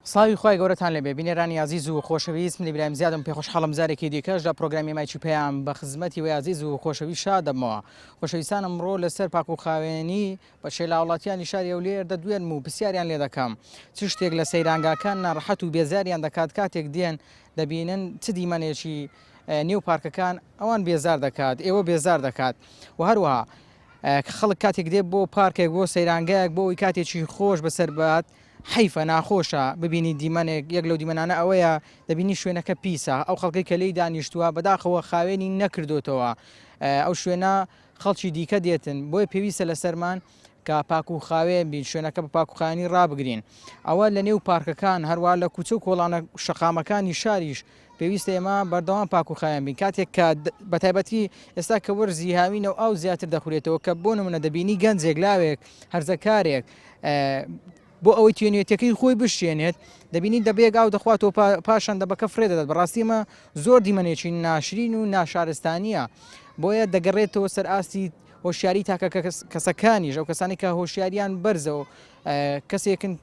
سڵاوی خوای گەورەتان لێبێ بینەرانی ئازیز و خۆشەویست من ئیبراهیم زیادم پێ خۆشحاڵم جارێکی دیکەش لە پرۆگرامی مایکی پەیام بە خزمەتی وەی ئازیز و خۆشەویست شاد دەبمەوە خۆشەویستان ئەمڕۆ لەسەر پاک و خاوێنی بەشێ لە هاوڵاتیانی شاری هەولێر دەدوێنم و پرسیاریان لێ دەکەم چ شتێک لە سەیرانگاکان ناڕەحەت و بێزاریان دەکات کاتێک دێن دەبینن چ دیمەنێکی نێو پارکەکان ئەوان بێزار دەکات ئێوە بێزار دەکات و هەروەها خەڵک کاتێک دێ بۆ پارکێک بۆ سەیرانگایەک بۆ ئەوی کاتێکی خۆش بەسەر بات حەیفە ناخۆشە ببینی دیمەنێک یەک لەو دیمەنانە ئەوەیە دەبینی شوێنەکە پیسە ئەو خەڵکەی کە لێی دانیشتووە بەداخەوە خاوێنی نەکردوتەوە ئەو شوێنە خەڵکی دیکە دێتن بۆیە پێویستە لەسەرمان کە پاک و خاوێن بین شوێنەکە بە پاکوخانی ڕابگرین ئەوە لە نێو پارکەکان هەروە لە کوچە و کۆڵانە شەقامەکانی شاریش پێویستە ئێمە بەردەوام پاک و خاوێن بین کاتێک کە بەتایبەتی ئێستا کە وەرزی هاوینە و ئاو زیاتر دەخورێتەوە کە بۆ نمونە دەبینی گەنجێک لاوێک هەرزەکارێک بۆ ئەوەی توێنێتەکەی خۆی بشێنێت دەبینی دەبێک ئاو دەخواتەوە پاشان دەبەکە فرێ دەدات بەڕاستی ئەمە زۆر دیمەنێکی ناشرین و ناشارستانیە بۆیە دەگەڕێتەوە سەر ئاستی هۆشیاری تاکە کەسەکانیش ئەو کەسانی کە هۆشیاریان بەرزە و کەسێکن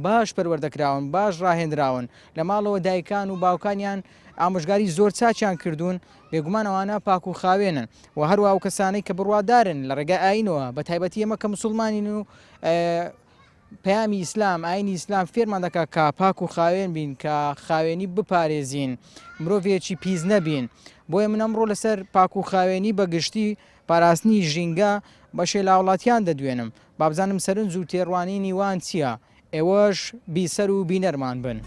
باش پەروەردەکراون باش ڕاهێنراون لە ماڵەوە دایکان و باوکانیان ئامۆژگاری زۆر چاکیان کردوون بێگومان ئەوانە پاک و خاوێنن و هەروە ئەو کەسانەی کە بڕوادارن لە ڕێگای ئاینەوە بە تایبەتی ئێمە کە مسلمانین و پەیامی ئیسلام، ئاینی ئیسلام فێرمان دەکات کە پاک و خاوێن بین، کە خاوێنی بپارێزین، مرۆڤێکی پیس نەبین. بۆیە من ئەمڕۆ لەسەر پاک و خاوێنی بە گشتی، پاراستنی ژینگە بەشێ لە هاوڵاتیان دەدوێنم. با بزانم سەرنج و تێڕوانینی وان چییە؟ ئێوەش بیسەر و بینەرمان بن.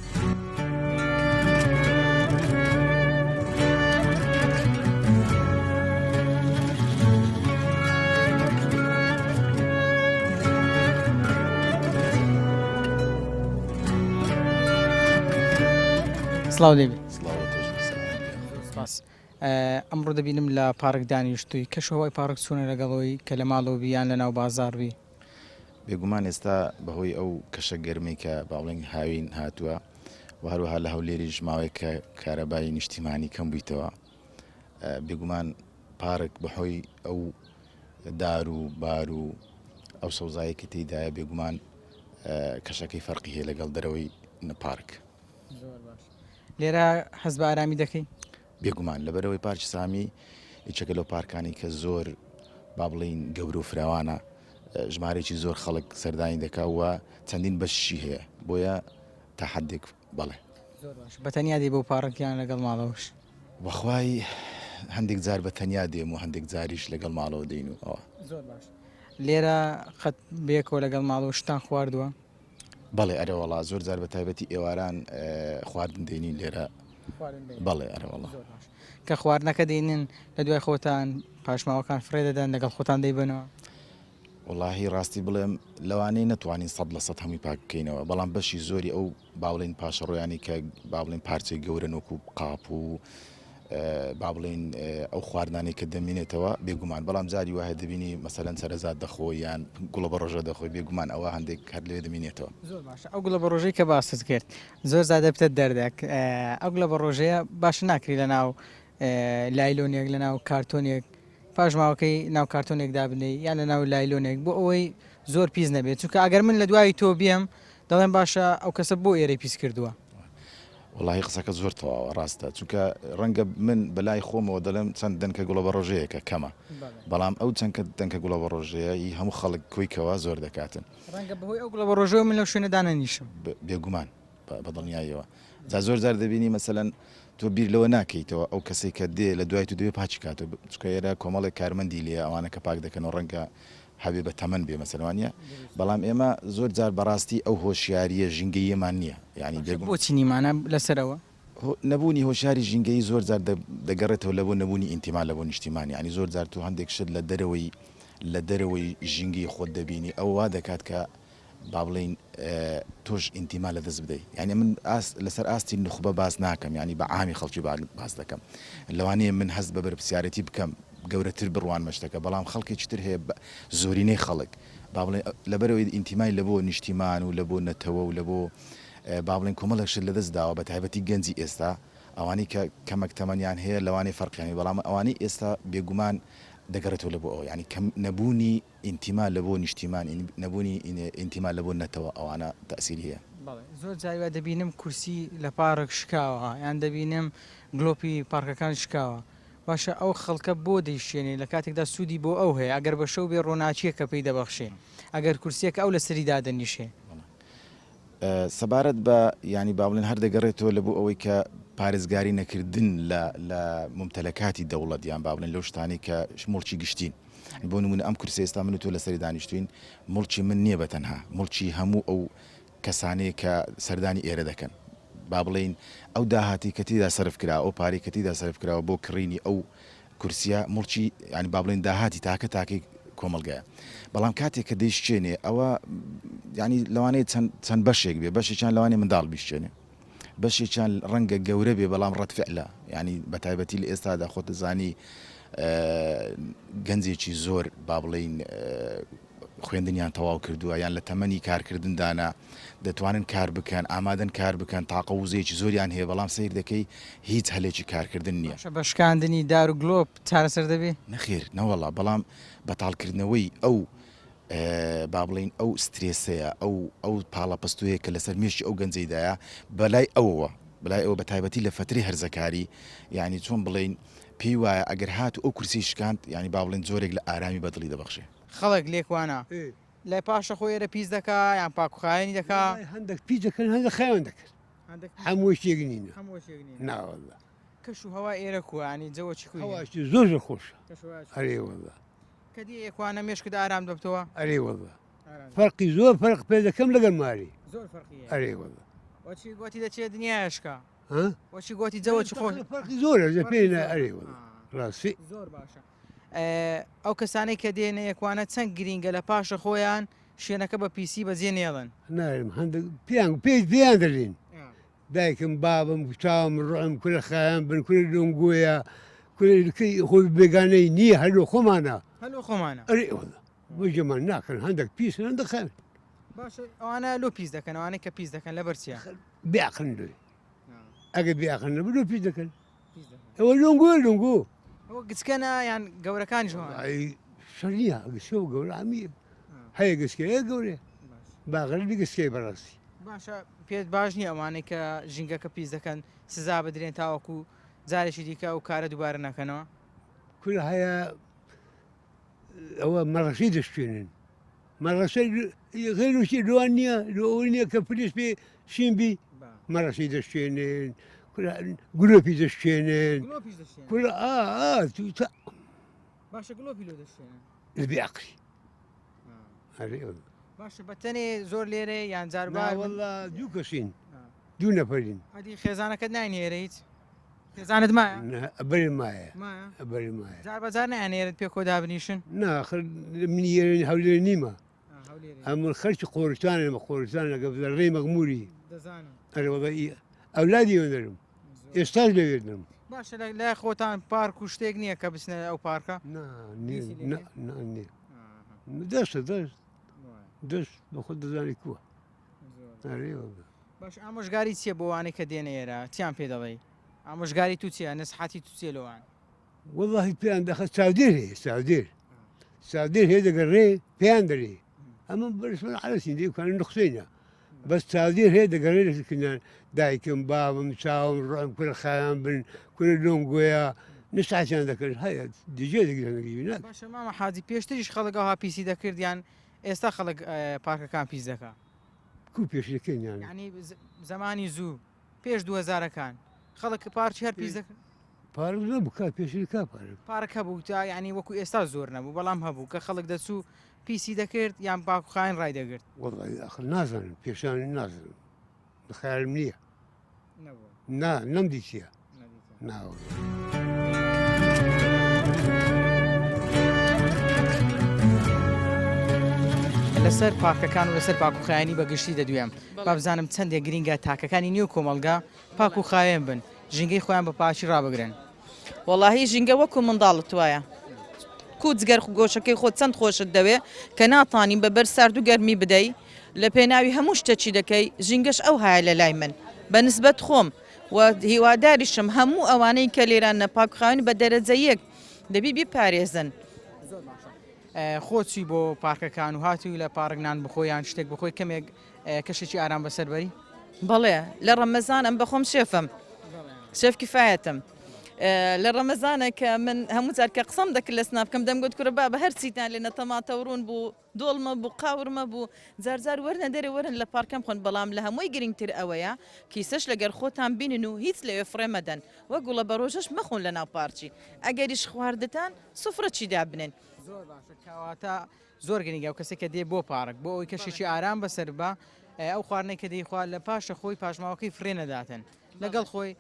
سڵاو لێبێ سپاس ئەمڕۆ دەبینم لە پارک دانیشتووی کەشەوەی پارک چۆنە لەگەڵەوەی کە لە ماڵەوە بی یان لە ناو بازار بی بێگومان ئێستا بەهۆی ئەو کەشە گەرمەی کە با بڵێین هاوین هاتووە و هەروەها لە هەولێریش ماوەیەک کە کارەبای نیشتیمانی کەم بوویتەوە بێگومان پارک بەهۆی ئەو دار و بار و ئەو سەوزایی کە تێیدایە بێگومان کەشەکەی فەرقی هەیە لەگەڵ دەرەوەی پارک. زۆر باش لێرە هەست بە ئارامی دەکەی؟ بێگومان لەبەرئەوەی پارکی سامی یەکێکە لەو پارکانەی کە زۆر با بڵێین گەورە و فراوانە ژمارەیەکی زۆر خەڵک سەردانی دەکا و چەندین بەشی هەیە بۆیە تا حدێک بەڵێ. زۆر باش بە تەنیا دێی بۆ پارک یان لەگەڵ ماڵەوەش؟ بەخوای هەندێک جار بە تەنیا دێم و هەندێک جاریش لەگەڵ ماڵەوە دێین و ئەوە. زۆر باش لێرە قەت بەیەکەوە لەگەڵ ماڵەوە شتتان خواردووە؟ بەڵێ ئەرێوەڵا زۆر جار بە تایبەتی ئێواران خواردن دێنین لێرە بەڵێ ئەرێوەڵا. کە خواردنەکە دێنن لە دوای خۆتان پاشماوەکان فڕێ دەدەن لەگەڵ خۆتان دەیبەنەوە؟ وەڵاهی ڕاستی بڵێم لەوانەیە نەتوانین 100% هەمووی پاک بکەینەوە بەڵام بەشی زۆری ئەو با بڵێین پاشەڕۆیانی کە با بڵێین پارچەی گەورەن وەکو قاپ و با بڵێین ئەو خواردنانەی کە دەمینێتەوە بێگومان بەڵام جاری وایە دەبینی مەسەلەن چەرەزات دەخۆی یان گوڵە بەڕۆژە دەخۆی بێگومان ئەوە هەندێک هەر لەوێ دەمینێتەوە. زۆر باشە ئەو گوڵە بەڕۆژەی کە باست کرد زۆر جار دەبتە دەردەک ئەو گوڵە بەڕۆژەیە باشە ناکری لەناو لایلۆنێک لەناو کارتۆنێک پاشماوەکەی ناو کارتۆنێک دابنێی یان لەناو لایلۆنێک بۆ ئەوەی زۆر پیس نەبێت چونکە ئەگەر من لە دوای تۆ بێم دەڵێم باشە ئەو کەسە بۆ ئێرەی پیس کردووە. وەڵاهی قسەکەت زۆر تەواوە ڕاستە چونکە ڕەنگە من بەلای خۆمەوە دەڵێم چەند دەنکە گوڵە بەڕۆژەیەکە کەمە بەڵام ئەو چەند دەنکە گوڵە بەڕۆژەیە ی هەموو خەڵک کۆی کەوە زۆر دەکاتن. ڕەنگە بەهۆی ئەو گوڵە بەڕۆژەوە من لەو شوێنە دانەنیشم. بێگومان بە دڵنیاییەوە جا زۆر جار دەبینی مەسەلەن تۆ بیر لەوە ناکەیتەوە ئەو کەسەی کە دێ لە دوای تۆ دەبێ پاکی کاتەوە چونکە ئێرە کۆمەڵێک کارمەندی لێیە ئەوانە کە پاک دەکەنەوە ڕەنگە هەبێ بە تەمەن بێ مەسەلەن وانیە بەڵام ئێمە زۆر جار بەڕاستی ئەو هۆشیاریە ژینگەییەمان نیە یانی باشە بێگوم بۆچی نیمانە لەسەرەوە؟ نەبوونی هۆشیاری ژینگەیی زۆر جار دەگەڕێتەوە لە بۆ نەبوونی ئینتیما لە بۆ نیشتیمان یانی زۆر جار تۆ هەندێک شت لە دەرەوەی لە دەرەوەی ژینگەی خۆت دەبینی ئەوە وا دەکات کە با بڵێین تۆش ئینتیما لە دەست بدەی یانی من ئاست لەسەر ئاستی نوخبە باس ناکەم یانی بە عامی خەڵکی باس دەکەم لەوانەیە من هەست بە بەرپرسیارێتی بکەم گەورەتر بڕوانمە شتەکە بەڵام خەڵکێکی تر هەیە زۆرینەی خەڵک با بڵێن لەبەرەوەی ئینتیمای لە بۆ نیشتیمان و لە بۆ نەتەوە و لە بۆ با بڵێن کۆمەڵێک شت لەدەست داوە بە تایبەتی گەنجی ئێستا ئەوانەی کە کەمەک تەمەنیان هەیە لەوانەیە فەرقیان هەیە بەڵام ئەوانەی ئێستا بێگومان دەگەڕێتەوە لە بۆ ئەوە یانی کەم نەبوونی ئینتیما لە بۆ نیشتیمان، نەبوونی ئینتیما لە بۆ نەتەوە ئەوانە تەئسیری هەیە. بەڵێ زۆر جاری وا دەبینم کورسی لە پارک شکاوە یان دەبینم گلۆپی پارکەکان شکاوە باشە ئەو خەڵکە بۆ دەیشێنێ لە کاتێکدا سوودی بۆ ئەو هەیە ئەگەر بە شەو بێ ڕۆناکییەکە پێی دەبەخشێ ئەگەر کورسییەکە ئەو لەسەری دادەنیشێ. سەبارەت بە یانی با بڵێن هەر دەگەڕێتەوە لە بۆ ئەوەی کە پارێزگاری نەکردن لە لە مومتەلەکاتی دەوڵەت یان با بڵێن لەو شتانەی کە موڵکی گشتین بۆ نمونە ئەم کورسیە ئێستا من و تۆ لەسەری دانیشتوین موڵکی من نییە بە تەنها موڵکی هەموو ئەو کەسانەیە کە سەردانی ئێرە دەکەن با بڵێین ئەو داهاتی کە تێدا سەرف کرا ئەو پارەی کە تێدا سەرف کراوە بۆ کڕینی ئەو کورسیە موڵکی یانی با بڵێین داهاتی تاکە تاکەی کۆمەڵگایە بەڵام کاتێک کە دەیشکێنێ ئەوە ینی لەوانەیە چەند چەند بەشێک بێ بەشێکیان لەوانەیە منداڵ بیشکێنێ بەشێکیان ڕەنگە گەورە بێ بەڵام ڕەت فعلە ینی بە تایبەتی لە ئێستادا خۆت دەزانی گەنجێکی زۆر با بڵێین خوێندنیان تەواو کردووە یان لە تەمەنی کارکردندانە دەتوانن کار بکەن ئامادەن کار بکەن تاقە وزەیەکی زۆریان هەیە بەڵام سەیر دەکەی هیچ هەلێکی کارکردن نییە. باشە بە شکاندنی دار و گلۆپ چارەسەر دەبێ؟ نەخێر نەوەڵا بەڵام بەتاڵکردنەوەی ئەو با بڵێین ئەو سترێسەیە ئەو ئەو پاڵەپەستۆیە کە لەسەر مێشکی ئەو گەنجەیدایە بەلای ئەوەوە بەلای ئەوە بە تایبەتی لە فەترەی هەرزەکاری یانی چۆن بڵێین پێی وایە ئەگەر هاتوو ئەو کورسیەی شکاند یانی با بڵێین جۆرێک لە ئارامی بە دڵی دەبەخشێ. خەڵک لێکوانە لە پاشە خۆی ئێرە پیس دەکا یان پاک و خاوێنی دەکا؟ وەڵای هەندەک پیس دەکەن هەندەک خاوێن دەکەن هەموو شتێک نینە هەموو شتێک نینە ناوەڵا کەش و هەوا ئێرە کووە ینی جەوە چی کوی هەواشی زۆر زۆر خۆشە ئەرێ وەڵا کە دی ئێکوانە مێشکت ئارام دەبتەوە ئەرێ وەڵا فەرقی زۆر فەرق پێ دەکەم لەگەڵ ماری زۆر فەرقی ئەرێ وەڵا وەچی گۆتی دەچێت دنیایشکە وەچی گۆتی جەوە چی خۆش فەرقی زۆرە لە پێ ئەرێ وەڵا ڕاستی زۆر باشە ئەو کەسانەی کە دێنە یەکوانە چەند گرینگە لە پاشە خۆیان شوێنەکە بە پیسی بەجێ نێڵن. نارم هەندێک پیان پێی پێیان دەلین دایکم بابم کچام ڕۆم کورە خایان بن کورە لۆنگۆیە کورە خۆی بێگانەی نییە هەر لۆ خۆمانە هەر لۆ خۆمانە ئەرێ وەڵا بۆ جەمان ناکەن هەندێک پیس هەندێک خاوێن باشە ئەوانە لۆ پیس دەکەن ئەوانەی کە پیس دەکەن لەبەر چیە؟ بێ عەقڵن لۆی ئەگەر بێ عەقڵ نەبوو لۆ پیس دەکەن ئەوە لۆنگۆ لۆنگۆ ئەوە گچکەنە یان گەورەکانیش هەن؟ شەر نییە گچکە و گەورە هەمی هەیە گچکە هەیە گەورەیە باغەربی گچکەی بەڕاستی باشە پێت باش نییە ئەوانەی کە ژینگەکە پیس دەکەن سزا بدرێن تاوەکو جارێکی دیکە ئەو کارە دووبارە نەکەنەوە؟ کورە هەیە ئەوە مەڕەشەی دەشتێنن مەڕەشەی غێروشی لوان نییە لۆ ئەوە نییە کە پلیس پێ شین بی مەڕەشەی دەشتێنن گلۆپی دەشتێنن کورە ئا ئا باشە گلۆپی لۆ دەشتێنن لەبێ عەقلی باشە بەتەنێ زۆر لێرە یان جاربار والله دوو کەسین دوو نەفەرین ئەدی خێزانەکەت ناینێرە هیچ خێزانت مایە؟ بەرێ مایە بەرێ مایە جار بەجار نایانێرت پێکۆ دابنیشن؟ نا ئاخر من یێرە هەولێر نیمە ئەمن خەرکی قۆرستانم قۆرستان لەگە ڕێی مەغموری دەزانم ئەرێ وەڵا ئەولادی وەنەرم ئێستاش لەوێ دەم باشە لە لای خۆتان پارک و شتێک نییە کە بچنە ئەو پارکە؟ نا نییە نا نا نییە دەستە دەست دەست بە خۆت دەزانی کووە ئەرێ وەڵا باش ئامۆژگاری چییە بۆ وانەی کە دێنە ئێرە چیان پێ دەڵێی ئامۆژگاری تو چییە نسحەتی تو چییە لەوان؟ وەڵاهی پێیان دەخە چاودێر هەیە چاودێر چاودێر هەیە دەگەڕێ پێیان دەرێ ئەمە بەرسمە عەرەسین دێ کان نقسەینە بەس چاودێر هەیە دەگەڕێ لە کنار دایکم بابم چاوم ڕۆم کورە خایان بن کورە لۆنگۆیە نسحەتیان دەکرد هەیە دیجێ دەگرن ناکە باشە مامە حاجی پێشتریش خەڵک ئەوها پیسی دەکرد یان ئێستا خەڵک پارکەکان پیس دەکا؟ کو پێشەکەی یان یعنی زمانی زوو پێش دوهەزارەکان خەڵک پارکی هەر پیس دەکرد پارک نەبوو کا پێشەکە پارک پارک هەبوو تا یعنی وەکو ئێستا زۆر نەبوو بەڵام هەبوو کە خەڵک دەچوو پیسی دەکرد یان پاک و خاوێن ڕای دەگرت وەڵی ئاخر نازانم پێشان نازانم خەیاڵم نییە نا نەمدیتیە ناوە. لەسەر پارکەکان و لەسەر پاک و خاوێنی بە گشتی دەدوێم با بزانم چەندێک گرینگە تاکەکانی نێو کۆمەڵگا پاک و خاوێن بن ژینگەی خۆیان بە پاکی ڕابگرن. وەڵاهی ژینگە وەکو منداڵت وایە کو جگەر گۆشەکەی خۆت چەند خۆشت دەوێ کە ناتانی بە بەر سارد و گەرمی بدەی لە پێناوی هەموو شتەکی دەکەی ژینگەش ئەوهایە لە لای من بە نسبەت خۆم و هیواداریشم هەموو ئەوانەی کە لێرانە پاک خاوێن بە دەرەجە یەک دەبی بیپارێزن. زۆر باشە. خۆت چووی بۆ پارکەکان و هاتووی لە پارک نان بخۆی یان شتێک بخۆی کەمێک کەشێکی ئارام بەسەر بەری؟ بەڵێ لە ڕەمەزان ئەم بەخۆم شێفم شێف کفایەتم لە ڕەمەزانە کە من هەموو جار کە قسەم دەکرد لە سناپکەم دەمگوت کورە بابە هەرچیتان لێ نە تەماتە و ڕوون بوو دۆڵمە بوو قاورمە بوو جار جار وەرنە دەرێ وەرن لە پارکەم خۆن بەڵام لە هەمووی گرنگتر ئەوەیە کیسەش لەگەر خۆتان بینن و هیچ لەوێ فڕێ مەدەن وە گوڵە بەڕۆژەش مەخۆن لە ناو پارکی ئەگەریش خواردتان سفرە چی دابنێن. زۆر باشە کەواتە زۆر گرنگە ئەو کەسێک کە دێ بۆ پارک بۆ ئەوەی کەشێکی ئارام بەسەر بە ئەو خواردنەی کە دەیخوا لە پاشە خۆی پاشماوەکەی فڕێ نەداتن لەگەڵ خۆی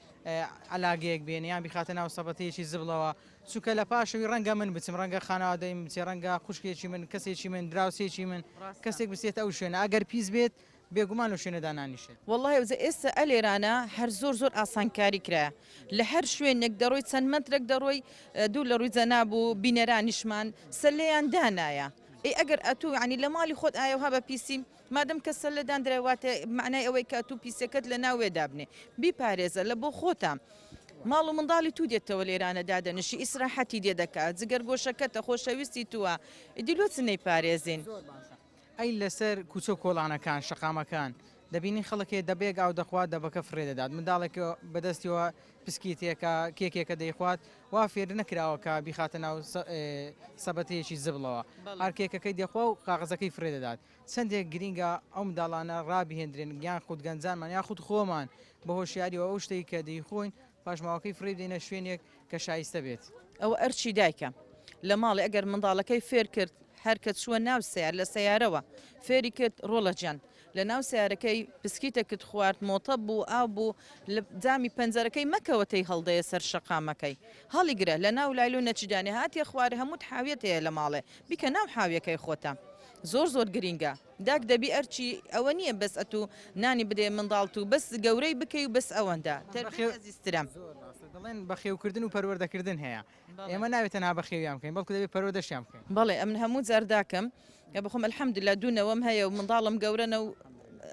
عەلاگەیەک بێنێ یان بیخاتە ناو سەبەتەیەکی زبڵەوە چونکە لە پاشەوی ڕەنگە من بچم ڕەنگە خانەوادەی من بچێ ڕەنگە خوشکێکی من کەسێکی من دراوسێکی من کەسێک بچێتە ئەو شوێنە ئەگەر پیس بێت بێگومان لەو شوێنەدا نانیشێت. وەڵاهی وزە ئێستا ئەلێرانە هەر زۆر زۆر ئاسانکاری کرایە لە هەر شوێنێک دەڕۆی چەند مەترێک دەڕۆی دوور لە ڕووی جەناب و بینەرانیشمان سەلەیان دانایە ئەی ئەگەر ئەتوو یانی لە ماڵی خۆت ئایەوها بە پیسی مادەم کە سەلە داندرای واتە مەعنای ئەوەی کە ئەتوو پیسەکەت لە ناو وێ دابنێ بیپارێزە لە بۆ خۆتە ماڵ و منداڵی تو دێتەوە لێرانە دادەنیشی ئیسراحەتی دێ دەکا جگەر گۆشەکەتە خۆشەویستی تووە ئیدی لۆ چ نەیپارێزین. زۆر باشە ئەی لەسەر کوچە و کۆڵانەکان، شەقامەکان، دەبینین خەڵک هەیە دەبەیەک ئاو دەخوات دەبەکە فڕێ دەدات، منداڵێک بەدەستیەوە پسکیتێکە، کێکێکە دەیخوات، وا فێر نەکراوە کە بیخاتە ناو سەبەتەیەکی زبڵەوە، هەر کێکەکەی دەخوا و کاغەزەکەی فڕێ دەدات. چەندێک گرینگە ئەو منداڵانە ڕابهێندرێن یان خود گەنجانمان یاخود خۆمان بە هۆشیاریەوە ئەو شتەی کە دەیخۆین پاشماوەکەی فڕێ بدەینە شوێنێک کە شایستە بێت. ئەوە ئەرکی دایکە لە ماڵێ ئەگەر منداڵەکەی فێر کرد هەر کە چووە ناو سەیار لە سەیارەوە فێری کرد ڕۆڵە گیان لە ناو سەیارەکەی پسکیتەکت خوارد مۆتە بوو ئاو بوو لە جامی پەنجەرەکەی مەکەوە تێی هەڵدەیە سەر شەقامەکەی هەڵیگرە لە ناو لایلۆ نەچیدانێ هاتیە خوارێ هەمووت حاویەت هەیە لە ماڵێ بیکە ناو حاویەکەی خۆتا زۆر زۆر گرینگە داک دەبی ئەرکی ئەوە نییە بەس ئەتوو نانی بدەیە منداڵت و بەس گەورەی بکەی و بەس ئەوەندە تەربیەت ئەزیزترە. زۆر ڕاستە دەڵێن بەخێوکردن و پەروەردەکردن هەیە ئێمە نابێت تەنها بەخێویان بکەین بەڵکو دەبێت پەروەردەشیان بکەین. بەڵێ ئەمن هەموو جار داکم کە بەخۆم الحمدللە دوو نەوەم هەیە و منداڵم گەورەنە و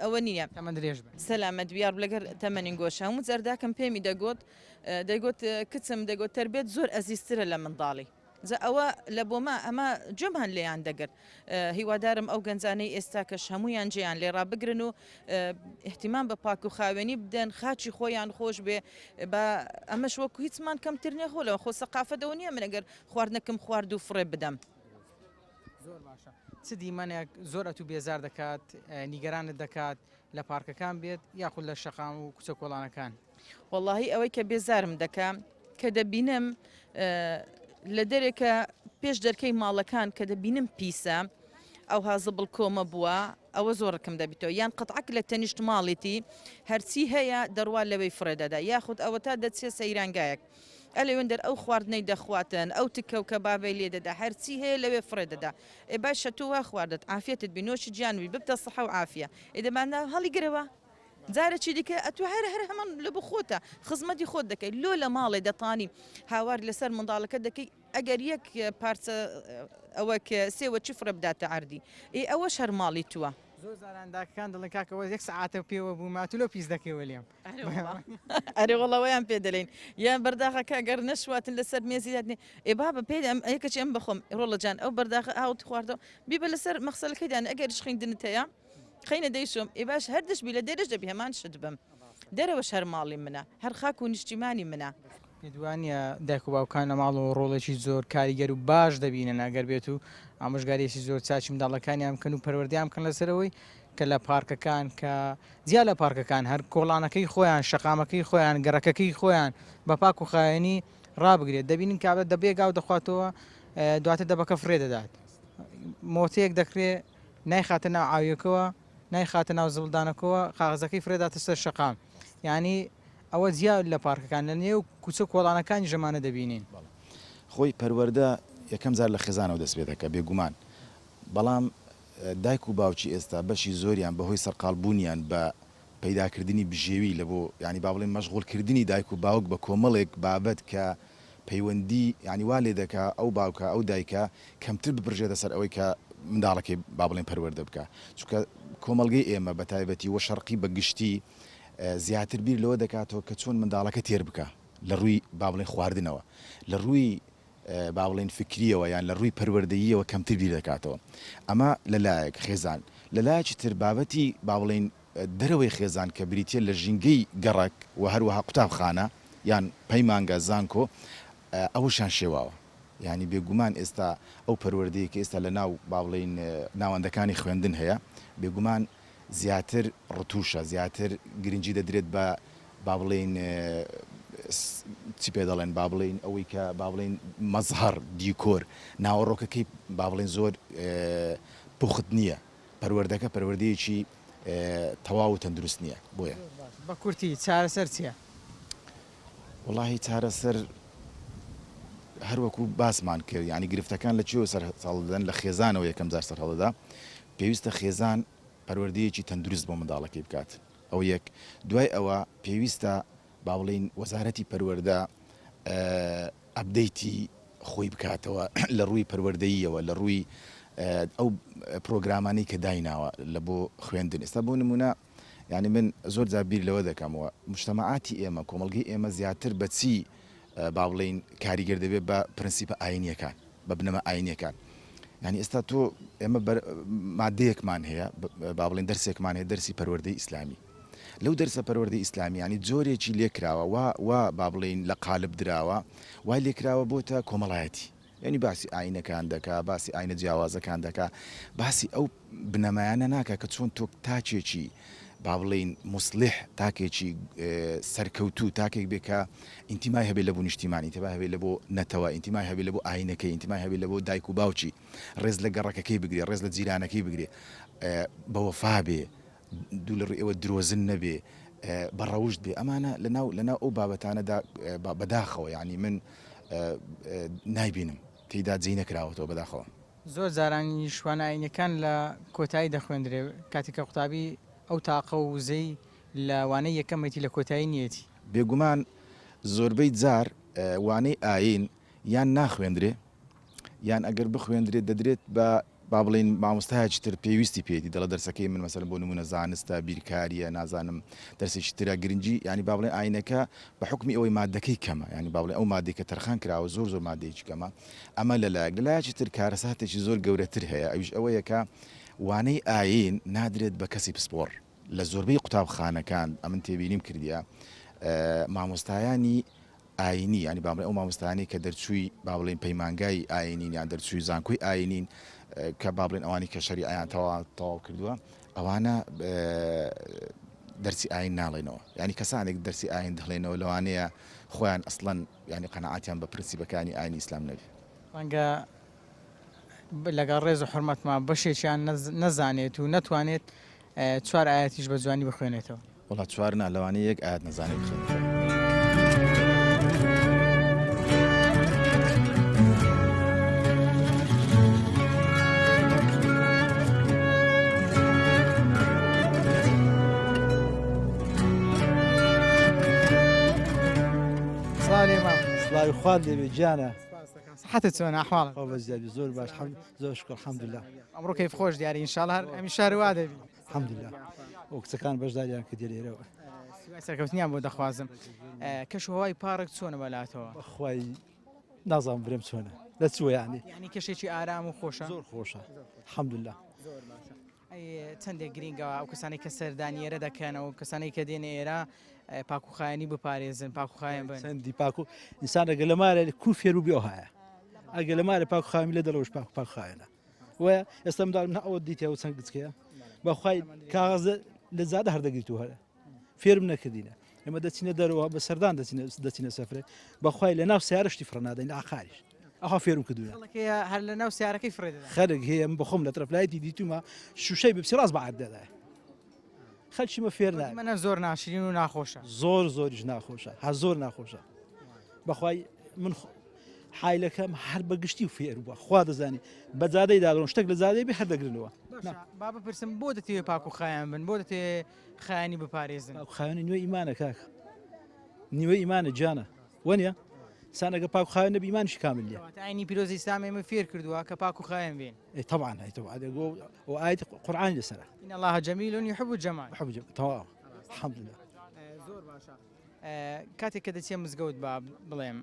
ئەوە نییە. تەمەن درێژ بن. سەلامەت بی یارب لەگەر تەمەنین گۆشە هەموو جار داکم پێمی دەگۆت دەیگۆت کچم دەیگۆت تەربیەت زۆر ئەزیزترە لە منداڵی. جا ئەوە لە بۆما ئەمە گوێمان لێیان دەگرت هیوادارم ئەو گەنجانەی ئێستاکەش هەموویان جێیان لێ ڕابگرن و احتیمان بە پاک و خاوێنی بدەن خاچی خۆیان خۆش بێ بە ئەمەش وەکو هیچمان کەمتر نیە خۆ لەوە خۆ سەقافەتەوە نییە من ئەگەر خواردنەکەم خوارد و فڕێ بدەم. زۆر باشە چ دیمەنێک زۆر ئەتوو بێزار دەکات نیگەرانت دەکات لە پارکەکان بێت یاخود لە شەقام و کوچە کۆڵانەکان؟ وەڵاهی ئەوەی کە بێزارم دەکا کە دەبینم لە دەرێکە پێش دەرکەی ماڵەکان کە دەبینم پیسە ئەوها زبڵ کۆمە بووە ئەوە زۆر ڕکم دەبیتەوە یان قەتعەک لە تەنیشت ماڵێتی هەرچی هەیە دەڕوا لەوەی فڕێ دەدا یاخود ئەوە تا دەچێ سەیرانگایەک ئەلێوێن دەر ئەو خواردنەی دەخواتن ئەو تکە و کەبابەی لێ دەدا هەرچی هەیە لەوێ فڕێ دەدا ئێ باشە تۆ وا خواردت عافیەتت بی نۆشی گیان بی ببتە سەحە و عافیە ئێ دەباندا هەڵیگرەوە جارەکی دیکە ئەتوو هەر هەر هەمان لە بۆ خۆتە خزمەتی خۆت دەکەی لۆ لە ماڵێ دەتانی هاوار لەسەر منداڵەکە دەکەی ئەگەر یەک پارچە ئەوە کە سێوە چی فڕێ بداتە عەردی ئێ ئەوەش هەر ماڵی تووە. زۆر جاران داکەکان دەڵێن کاکە وە یەک سەعاتە پێوە بووم ئەتوو لۆ پیس دەکەی وە لێم. ئەرێ وەڵا وەیان پێ دەلێین یان بەرداخەکە گەر نەشواتن لەسەر مێزی دادنێ ئێ بابە پێ ئەم یەکەچی ئەم بەخۆم ڕۆڵە جان ئەو بەرداخە ئاوت خواردەوە بیبە لەسەر مەخسەلەکەی دانێ ئەگەریش خویندنت هەیە خەینە دەیشۆم ئێ باش هەر دەشبی لە دەرەش دەبی هەمان شت بم دەرەوەش هەر ماڵی منە هەر خاک و نیشتیمانی منە. پێت وانیە دایک و باوکان لە ماڵەوە ڕۆڵێکی زۆر کاریگەر و باش دەبینن ئەگەر بێت و ئامۆژگاریەکی زۆر چاکی منداڵەکانیان بکەن و پەروەردەیان بکەن لەسەرەوەی کە لە پارکەکان کە جیا لە پارکەکان هەر کۆڵانەکەی خۆیان شەقامەکەی خۆیان گەڕەکەکەی خۆیان بە پاک و خاوێنی ڕابگرێت دەبینن کابرا دەبەیەک ئاو دەخواتەوە دواتر دەبەکە فڕێ دەدات مۆتەیەک دەکرێ نایخاتە ناو ئاویەکەوە نایخاتە ناو زبڵدانەکەوە قاغەزەکەی فرێداتە سەر شەقام یانی ئەوە جیا لە پارکەکان لە نێو کوچە کۆڵانەکانی ژەمانە دەبینین. خۆی پەروەردە یەکەم جار لە خێزانەوە دەست پێ دەکا بێگومان، بەڵام دایک و باوکی ئێستا بەشی زۆریان بەهۆی سەرقاڵ بوونیان بە پەیداکردنی بژێوی لە بۆ یانی با بڵێین مەشغوڵ کردنی دایک و باوک بە کۆمەڵێک بابەت کە پەیوەندی یانی وا لێ دەکا ئەو باوکە ئەو دایکە کەمتر بپرژێتە سەر ئەوەی کە منداڵەکەی با بڵێین پەروەردە بکا چونکە کۆمەڵگەی ئێمە بە تایبەتی و شەرقی بە گشتی زیاتر بیر لەوە دەکاتەوە کە چۆن منداڵەکە تێر بکا لە ڕووی با بڵێین خواردنەوە لە ڕووی. با بڵێین فکریەوە یان لە ڕووی پەروەردەییەوە کەمتر بیر دەکاتەوە. ئەمە لە لایەک خێزان، لە لایەکی تر بابەتی با بڵێین دەرەوەی خێزان کە بریتیە لە ژینگەی گەڕەک و هەروەها قوتابخانە یان پەیمانگە، زانکۆ، ئەوەشیان شێواوە. یانی بێگومان ئێستا ئەو پەروەردەیە کە ئێستا لە ناو با بڵێین ناوەندەکانی خوێندن هەیە بێگومان زیاتر ڕتوشە، زیاتر گرنگی دەدرێت بە با بڵێین چی پێ دەڵێن با بڵێین ئەوەی کە با بڵێین مەزهەر، دیکۆر، ناوەڕۆکەکەی با بڵێین زۆر پوخت نییە، پەروەردەکە پەروەردەیەکی تەواو و تەندروست نییە، بۆیە. بە کورتی چارەسەر چییە؟ وەڵاهی چارەسەر هەر وەکو باسمان کرد یانی گرفتەکان لە کوێوە سەر هەڵدەدەن لە خێزانەوە یەکەم جار سەر هەڵدەدا پێویستە خێزان پەروەردەیەکی تەندروست بۆ منداڵەکەی بکات ئەوە یەک دوای ئەوە پێویستە با بڵێین وەزارەتی پەروەردە ئەپدەیتی خۆی بکاتەوە لە ڕووی پەروەردەییەوە لە ڕووی ئەو پرۆگرامانەی کە دایناوە لە بۆ خوێندن ئێستا بۆ نمونە یانی من زۆر جار بیر لەوە دەکەمەوە مجتەمەعاتی ئێمە کۆمەڵگەی ئێمە زیاتر بە چی با بڵێین کاریگەر دەبێت بە پرنسیپە ئاینیەکان بە بنەما ئاینیەکان یعنی ئێستا تۆ ئێمە مادەیەکمان هەیە با بڵێن دەرسێکمان هەیە دەرسی پەروەردەی ئیسلامی لەو دەرسە پەروەردەی ئیسلامی یعنی جۆرێکی لێکراوە وا وا با بڵێین لە قالب دراوە وای لێکراوە بۆتە کۆمەڵایەتی یانی باسی ئاینەکان دەکا، باسی ئاینە جیاوازەکان دەکا، باسی ئەو بنەمایانە ناکا کە چۆن تۆ تاکێکی با بڵێین موسڵیح، تاکێکی سەرکەوتوو، تاکێک بێ کە ئینتیمای هەبێ لە بۆ نیشتیمان، ئینتیمای هەبێ لە بۆ نەتەوە، ئینتیمای هەبێ لە بۆ ئاینەکەی، ئینتیمای هەبێ لە بۆ دایک و باوکی، ڕێز لە گەڕەکەکەی بگرێ، ڕێز لە جیرانەکەی بگرێ، بە وەفا بێ، دوو لە ڕووی ئێوە درۆزن نەبێ، بە ڕەوشت بێ، ئەمانە لەناو لەناو ئەو بابەتانەدا بەداخەوە یانی من نایبینم تێیدا جێی نەکراوەتەوە بەداخەوە. زۆر جارانیش وانە ئاینیەکان لە کۆتایی دەخوێندرێ کاتێک کە قوتابی ئەو تاقە و وزەی لە وانەی یەکەمێتی لە کۆتایی نیەتی. بێگومان زۆربەی جار وانەی ئایین یان ناخوێندرێ یان ئەگەر بخوێندرێت دەدرێت بە با بڵێین مامۆستایەکی تر پێویستی پێیەتی دەڵێ دەرسەکەی من مەسەلەن بۆ نموونە زانستە بیرکارییە نازانم دەرسێکی ترە گرنگی یانی با بڵێین ئاینەکە بە حوکمی ئەوەی مادەکەی کەمە یانی با بڵێین ئەو مادەی کە تەرخان کراوە زۆر زۆر مادەیەکی کەمە ئەمە لە لایەک لە لایەکی تر کارەساتێکی زۆر گەورەتر هەیە ئەویش ئەوەیە کە وانەی ئایین نادرێت بە کەسی پسپۆڕ لە زۆربەی قوتابخانەکان ئەمن تێبینیم کردیە مامۆستایانی ئایینی یانی با بڵێین ئەو مامۆستایانەی کە دەرچووی با بڵێین پەیمانگای ئایینین یان دەرچووی زانکۆی ئایینین کە با بڵێن ئەوانی کە شەریعەیان تەواو کردووە ئەوانە دەرسی ئاین ناڵێنەوە ینی کەسانێک دەرسی ئاین دەڵێنەوە لەوانەیە خۆیان ئەسڵەن ینی قەنەعاتیان بە پرنسیپەکانی ئاینی ئیسلام نەبێ. ڕەنگە لەگەڵ ڕێز و حورمەتما بەشێکیان نەزانێت و نەتوانێت چوار ئایەتیش بە جوانی بخوێنێتەوە. وەڵا چوار نا لەوانەیە یەک ئایەت نەزانێ بخوێنێتەوە. سڵاو لێ مام. سڵاوی خوات لێبێ گیانە. سحتت چۆنە ئەحواڵت؟ خوا بەزیادی زۆر باش زۆر شکر الحمدلله. ئەمڕۆ کەیف خۆش دیاری ان شاء الله هەر هەمیشە هەر وا دەبی. الحمدلله و کچەکان بەشداریان کردی لێرەوە. سیوای سەرکەوتنیان بۆ دەخوازم. کەش و هەوای پارک چۆنە بەلاتەوە؟ بەخوای نازانم برێم چۆنە لە چوە یعنی. یعنی کەشێکی ئارام و خۆشە؟ زۆر خۆشە الحمدلله. زۆر باشە. ئەی چەندێک گرینگە ئەو کەسانەی کە سەردانی ئێرە دەکەن و کەسانەی کە دێنە ئێرە پاکوخایەنی بپارێزن پاکوخایەن بن چەندی پاکو ئینسان ئەگەر لە مارە کو فێر و بێ هەیە ئەگەر لە مارە پاک خامی لە دەرەوەش پاک پاک خایەنە و ئێستا منداڵ من ئەوە دیتە و چەند گچکەیە بەخوای کاغەز لە زادە هەردەگریت و هەرە فێرم نەکردینە ئێمە دەچینە دەرەوە بە سەردان دەچینە دەچینە سەفرێ بەخوای لە ناو سیارە شتی فڕە نادەین لە عقاریش ئەها فێرم کردوونە خەڵک هەیە هەر لە ناو سیارەکەی فڕێ دەدات خەرک هەیە من بەخۆم لە تەرەف لایتی دیتومە شوشەی بپسی ڕاست بە عەرد دەدایە خەلکی مە فێر نابێ منە زۆر ناشرین و ناخۆشە زۆر زۆریش ناخۆشە هە زۆر ناخۆشە بەخوای من حایلەکەم هەر بە گشتی و فێر بووە خوا دەزانی بە جادەی دادڕۆن شتێک لە جادەی بێ هەر دەگرنەوە با بپرسم بۆ دەتەوێ پاک و خایان بن بۆ دەتەوێ خایانی بپارێزن پاک و خاوێنی نوێ ئیمانە کاکە نیوە ئیمانە گیانە وەنیە سانەگە پاک و خاوێن نەبی ئیمانیشی کامل نییە کەواتە ئاینی پیرۆزی ئیسلام ئێمە فێر کردووە کە پاک و خاوێن بین ئەی طبعا ئەی طبعا دەگۆ و ئایەتی قورئانی لەسەرە إن الله جمیل یحب الجمال يحب الجمال تەواو الحمد لله زۆر باشە کاتێک کە دەچێ مزگەوت با بڵێم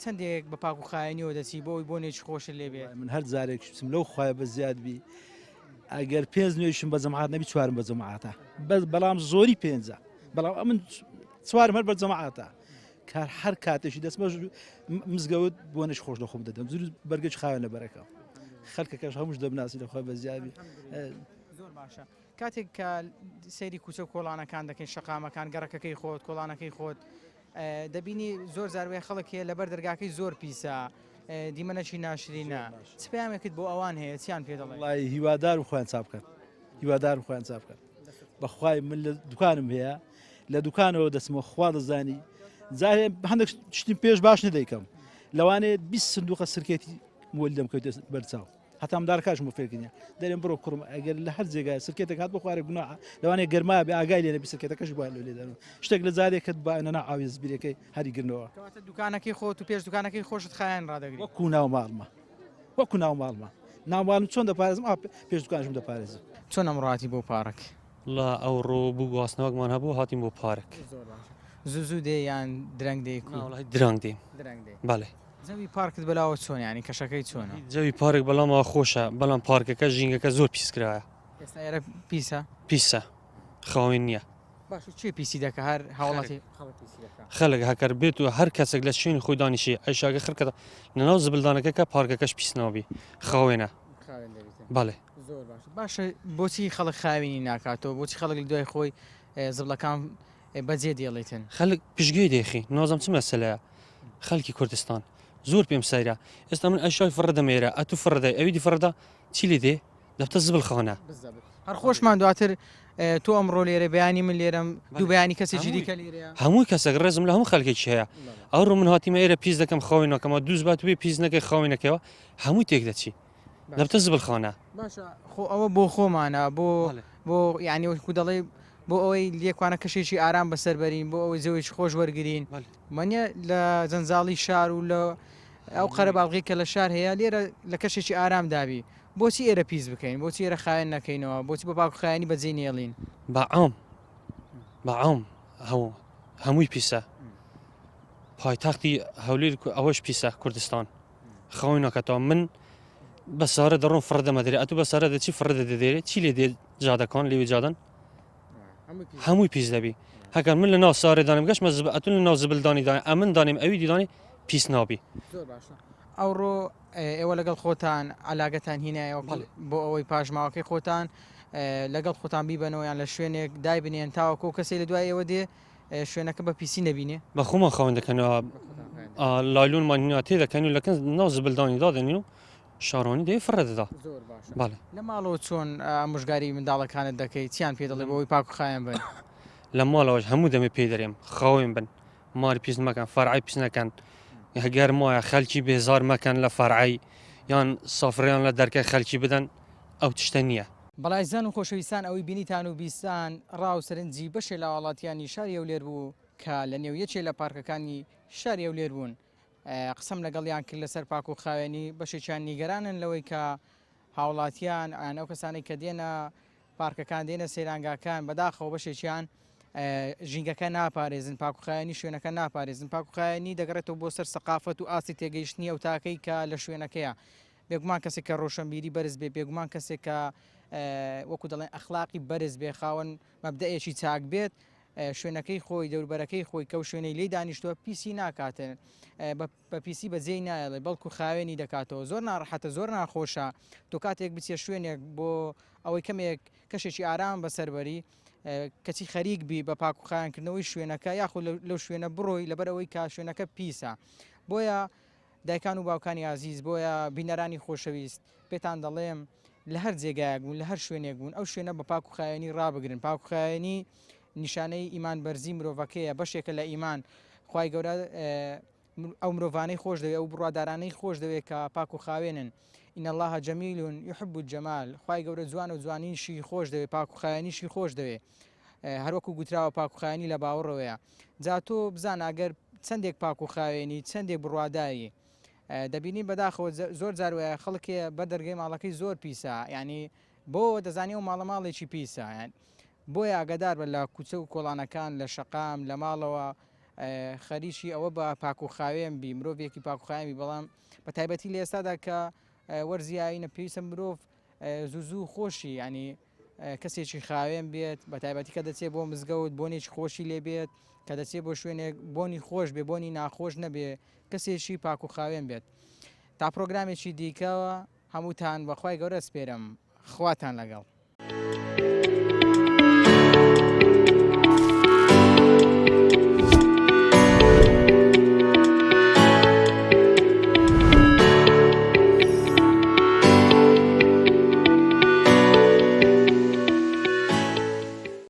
چەندێک بە پاک و خاوێنیەوە دەچی بۆ ئەوەی بۆنێکی خۆشت لێ بێت؟ من هەر جارێک بچم لەو خوایە بە زیاد بی ئەگەر پێنج نوێژم بە جەماعەت نەبی چوارم بە جەماعەتە بەس بەڵام زۆری پێنجە بەڵام ئەمن چوارم هەر بە جەماعەتە کار هەر کاتێکی دەچمە مزگەوت بۆنێکی خۆش لە خۆم دەدەم زور بەرگێک خاوێن لە بەرەکەم خەلکەکەش هەمووش دەمناسی لە خۆی بە زیادی زۆر باشە کاتێک کە سەیری کوچە و کۆڵانەکان دەکەین شەقامەکان گەڕەکەکەی خۆت کۆڵانەکەی خۆت دەبینی زۆر جار وەیە خەڵک هەیە لەبەر دەرگاکەی زۆر پیسە دیمەنەکی ناشرینە چ پەیامێکت بۆ ئەوان هەیە چیان پێ دەڵێ وڵی هیوادارم خۆیان چاک بکەن هیوادارم خۆیان چاک بکەن بەخوای من لە دوکانم هەیە لە دوکانەوە دەچمەوە خوا دەزانی جارێ هەندێک شتیم پێش باش نەدەیکەم لەوانەیە 20 سندوقە سرکێتی مۆلیدەم کەوتە بەرچاو هەتا مندارەکانشم بۆ فێرکردنیان دەرێن بڕۆ کوڕم ئەگەر لە هەر جێگای سرکێتێک هات بۆ خوارێ گوناحە لەوانەیە گەرما بێ ئاگای لێ نەبی سرکێتەکەش بۆیان لۆ لێدەن شتێک لە جارێکت با نەنا ئاوی زبیرەکەی هەری گرنەوە. کەواتە دوکانەکەی خۆت و پێش دوکانەکەی خۆشت خایەن ڕادەگری. وەکو ناو ماڵمە وەکو ناو ماڵمە ناو ماڵم چۆن دەپارێزم ئا پێش دوکانشم دەپارێزم. چۆن ئەمڕۆ هاتی بۆ پارک؟ وەڵا ئەوڕۆ بوو گواستنەوەکمان هەبوو هاتین بۆ پارک. زۆر باشە زوو زوو دێی یان درەنگ دێی کو؟ نا وەڵاهی درەنگ دێم. درەنگ دێی. بەڵێ. جەوی پارکت بەلاوە چۆنە یانی کەشەکەی چۆنە؟ جەوی پارک بەلامەوە خۆشە بەڵام پارکەکە ژینگەکە زۆر پیس کرایە. ئێستا ئێرە پیسە؟ پیسە خاوێن نییە. باشە کێ پیسی دەکا هەر هاوڵاتی خەڵک پیسی دەکا؟ خەلک هەکەر بێت و هەر کەسێک لە شوێنی خۆی دانیشی ئەیشاگە خرکە لەناو زبلدانەکەکە پارکەکەش پیس نابی خاوێنە. خاوێن دەبیتن. بەڵێ. زۆر باشە باشە بۆچی خەڵک خاوێنی ناکاتەوە بۆچی خەڵک لە دوای خۆی زبڵەکان بەجێ دێڵیتن؟ خەلک پشتگوێی دێخی نازم چ مەسەلەیە خەلکی کوردستان زۆر پێم سەیرە ئێستا من ئەشای فڕە دەمێرە ئەتو فڕەدای ئەوی دی فڕەدا چی لێ دێ دەبتە زبل خانە. هەر خۆشمان دواتر تۆ ئەمڕۆ لێرە بەیانی من لێرەم دوو بەیانی کەسێکی دیکە لێرەیە. هەموو کەسێک ڕێزم لە هەموو خەلکێکی هەیە ئەوڕۆ من هاتیمە ئێرە پیس دەکەم خاوێن ناکەمەوە دووز بات بێ پیس نەکەی خاوێن نەکەیەوە هەمووی تێک دەچی دەبتە زبل خانە. باشە خۆ ئەوە بۆ خۆمانە بۆ بۆ یعنی وەکو دەڵێ بۆ ئەوەی لێکوانە کەشێکی ئارام بەسەر بەرین بۆ ئەوەی جەوێکی خۆش وەرگین مەنیە لە جەنجاڵی شار و لە ئەو قەرەباڵغی کە لە شار هەیە لێرە لە کەشێکی ئارام دابی بۆچی ئێرە پیس بکەین بۆچی ئێرە خاوێن نەکەینەوە بۆچی بە پاک و خاوێنی بەجێی نێڵین؟ بە عام بە عام هەموو هەمووی پیسە پایتەختی هەولێر ئەوەش پیسە کوردستان خاوی ناکاتەوە من بە سارە دەڕۆم فڕ دەمە دەرێ ئەتو بە سارە دەچی فڕ دەدەێرێ چی لێ دێ جادەکان لێوی جادەن هەمووی پیس دەبی هەکە من لە ناو سارێ دانم گەشمە زب ئەتون لە ناو زبلدانی دانێ ئەمن دانێم ئەوی دیدانی پیس نابی زۆر باشە ئەوڕۆ ئێوە لەگەڵ خۆتان عەلاگەتان هینایەوە بۆ ئەوەی پاشماوەکەی خۆتان لەگەڵ خۆتان بیبەنەوە یان لە شوێنێک دایبنێن تاوەکو کەسێک لە دوای ئێوە دێ شوێنەکە بە پیسی نەبینێ. بە خۆمان خاوێن دەکەنەوە لایلۆنمان هینا تێ دەکەن و لەکن ناو زبلدانی دادەنین و شارانی دەی فڕێ دەدا. زۆر باشە. بەڵێ. لە ماڵەوە چۆن ئامۆژگاری منداڵەکانت دەکەی چیان پێ دەڵێ بۆ ئەوەی پاک و خاوێن بن؟ لە ماڵەوەش هەموو دەمێ پێی دەرێم خاوێن بن ماری پیس مەکەن فەرعی پیس نەکەن گەرم وایە خەلکی بێزار مەکەن لە فەرعی یان سافریان لە دەرکەی خەلکی بدەن ئەو تشتە نییە. بەڵێ ئازیزان و خۆشەویستان ئەوەی بینیتان و بیستان ڕا و سەرنجی بەشێ لە هاوڵاتیانی شاری هەولێر بوو کە لە نێو یەکێ لە پارکەکانی شاری هەولێر بوون قسەم لەگەڵیان کرد لەسەر پاک و خاوێنی بەشێکیان نیگەرانن لەوەی کە هاوڵاتیان یان ئەو کەسانەی کە دێنە پارکەکان دێنە سەیرانگاکان بەداخەوە بەشێکیان ژینگەکە ناپارێزن پاکوخایەنی شوێنەکە ناپارێزن پاکوخایەنی دەگەڕێتەوە بۆ سەر سەقافەت و ئاستی تێگەیشتنی ئەو تاکەی کە لە شوێنەکەیە بێگومان کەسێک کە ڕۆشنبیری بەرز بێ بێگومان کەسێک کە وەکو دەڵێن ئەخلاقی بەرز بێ خاوەن مەبدەئێکی چاک بێت شوێنەکەی خۆی دەوربەرەکەی خۆی کەو شوێنەی لی دانیشتووە پیسی ناکاتن بە پیسی بەجێی نایەڵێ بەڵکو خاوێنی دەکاتەوە زۆر ناڕەحەتە زۆر ناخۆشە تۆ کاتێک بچیە شوێنێک بۆ ئەوەی کەمێک کەشێکی ئارام بەسەر بەری کەچی خەریک بی بە پاک و خاوێنکردنەوەی شوێنەکە یاخود لەو شوێنە بڕۆی لەبەر ئەوەی کە شوێنەکە پیسە بۆیە دایکان و باوکانی ئازیز بۆیە بینەرانی خۆشەویست پێتان دەڵێم لە هەر جێگایەک بوون لە هەر شوێنێک بوون ئەو شوێنە بە پاک و خاوێنی ڕابگرن پاک و خاوێنی نیشانەی ئیمان بەرزی مرۆڤەکەیە بەشێکە لە ئیمان خوای گەورە ئەو مرۆڤانەی خۆش دەوێت ئەو بڕوادارانەی خۆش دەوێت کە پاک و خاوێنن إن الله جميل يحب الجمال خوای گەورە جوان و جوانیشی خۆش دەوێت پاک و خاوێنیشی خۆش دەوێت هەروەکو گوتراوە پاک و خاوێنی لە باوەڕەوەیە جا تۆ بزانە ئەگەر چەندێک پاک و خاوێنی چەندێک بڕواداری دەبینین بەداخەوە زۆر جار وایە خەڵکێ بەر دەرگەی ماڵەکەی زۆر پیسە یعنی بۆ دەزانی ئەو ماڵە ماڵێکی پیسە یان بۆیە ئاگادار بە لە کوچە و کۆڵانەکان لە شەقام لە ماڵەوە. خەریکی ئەوە بە پاک و خاوێن بی مرۆڤێکی پاک و خاوێن بی بەڵام بە تایبەتی لە ئێستادا کە وەرزی ئاینە پێویستە مرۆڤ زوو زوو خۆشی ینی کەسێکی خاوێن بێت بە تایبەتی کە دەچێت بۆ مزگەوت بۆنێکی خۆشی لێ بێت کە دەچێت بۆ شوێنێک بۆنی خۆش بێ بۆنی ناخۆش نەبێ کەسێکی پاک و خاوێن بێت تا پرۆگرامێکی دیکەوە هەمووتان بەخوای گەورە سپێرم خواتان لەگەڵ.